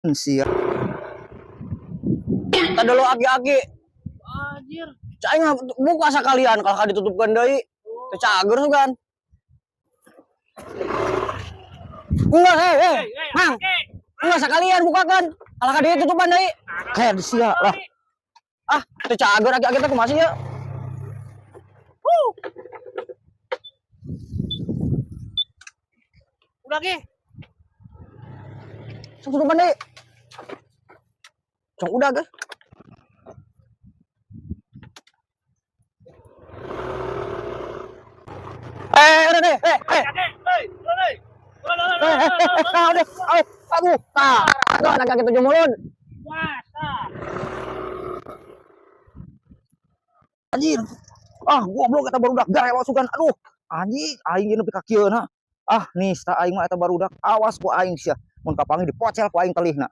Sia. Tadi dulu aki-aki. Anjir. Cai mah buka sekalian kalau ditutupkan deui. Teu cager sugan. Enggak, eh, eh. Mang. Enggak sekalian bukakan. Kalau ditutupan deui. Kayak sia lah. Ah, teu cager aki-aki teh kumaha sih ya? Huh. Udah, Ki. Sok tutupan deui. Cong udah, guys. Eh, udah deh, eh, eh. Aki, hei, udah, hei. Udah, udah, Eh, eh, udah, eh, eh, udah, aduh, aduh, tah, aduh, anak kaki tujuh mulut. Puasa. Anjir. Ah, goblok eta barudak garelo sugan. Aduh, anjing aing ieu nepi ka kieu na. Ah, nista aing mah eta barudak. Awas ku aing sia. Mun kapanggih dipocel ku aing telihna.